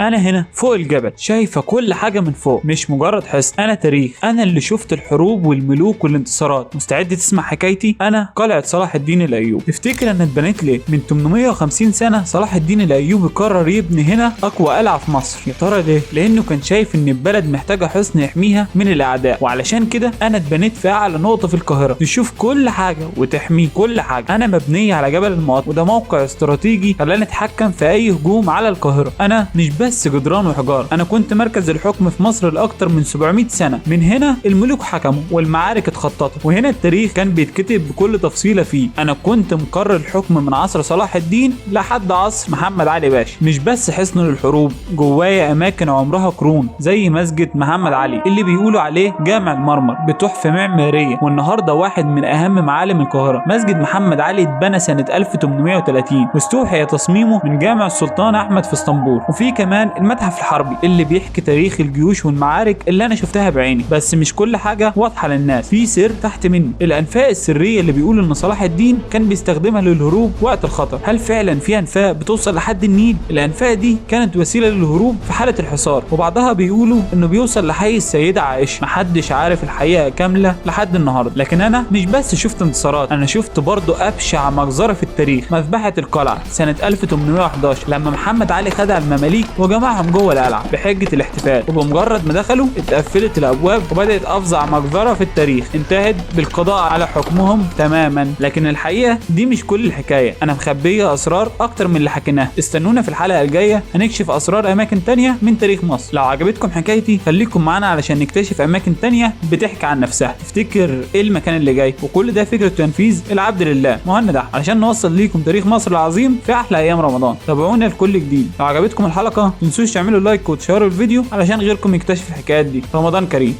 انا هنا فوق الجبل شايفه كل حاجة من فوق، مش مجرد حصن، انا تاريخ، انا اللي شفت الحروب والملوك والانتصارات. مستعد تسمع حكايتي؟ انا قلعه صلاح الدين الايوبي. تفتكر انا اتبنيت ليه؟ من 850 سنة صلاح الدين الايوبي قرر يبني هنا اقوى قلعه في مصر. يا ترى ليه؟ لانه كان شايف ان البلد محتاجه حصن يحميها من الاعداء، وعلشان كده انا اتبنيت في اعلى نقطة في القاهرة تشوف كل حاجة وتحمي كل حاجة. انا مبنية على جبل المقطم، وده موقع استراتيجي خلاني اتحكم في اي هجوم على القاهرة. انا مش بس جدران وحجاره، انا كنت مركز الحكم في مصر لاكتر من 700 سنة. من هنا الملوك حكموا والمعارك اتخططت، وهنا التاريخ كان بيتكتب بكل تفصيله فيه. انا كنت مقرر الحكم من عصر صلاح الدين لحد عصر محمد علي باشا. مش بس حصن للحروب، جوايا اماكن عمرها قرون زي مسجد محمد علي اللي بيقولوا عليه جامع المرمر بتحفه معمارية، والنهارده واحد من اهم معالم القاهرة. مسجد محمد علي اتبنى سنة 1830 واستوحي تصميمه من جامع السلطان احمد في اسطنبول. وفي كمان المتحف الحربي اللي بيحكي تاريخ الجيوش والمعارك اللي انا شفتها بعيني. بس مش كل حاجة واضحة للناس، في سر تحت مني، الانفاق السرية اللي بيقولوا ان صلاح الدين كان بيستخدمها للهروب وقت الخطر. هل فعلا في انفاق بتوصل لحد النيل؟ الانفاق دي كانت وسيلة للهروب في حاله الحصار، وبعضها بيقولوا انه بيوصل لحي السيدة عائشة. محدش عارف الحقيقة كاملة لحد النهارده. لكن انا مش بس شفت انتصارات، انا شفت برضو ابشع مجزرة في التاريخ، مذبحه القلعة سنة 1811 لما محمد علي خدع المماليك وجمعهم جوه القلعة بحجة الاحتفال، وبمجرد ما دخلوا اتقفلت الابواب وبدات افظع مجزرة في التاريخ انتهت بالقضاء على حكمهم تماما. لكن الحقيقة دي مش كل الحكاية، انا مخبيه اسرار اكتر من اللي حكيناها. استنونا في الحلقة الجاية هنكشف اسرار اماكن تانية من تاريخ مصر. لو عجبتكم حكايتي خليكم معانا علشان نكتشف اماكن تانية بتحكي عن نفسها. تفتكر ايه المكان اللي جاي؟ وكل ده فكرة تنفيذ العبد لله مهند احمد علشان نوصل ليكم تاريخ مصر العظيم في احلى ايام رمضان. تابعونا لكل جديد. لو عجبتكم الحلقة متنسوش تعملوا لايك وتشيروا الفيديو علشان غيركم يكتشف الحكايات دي. رمضان كريم.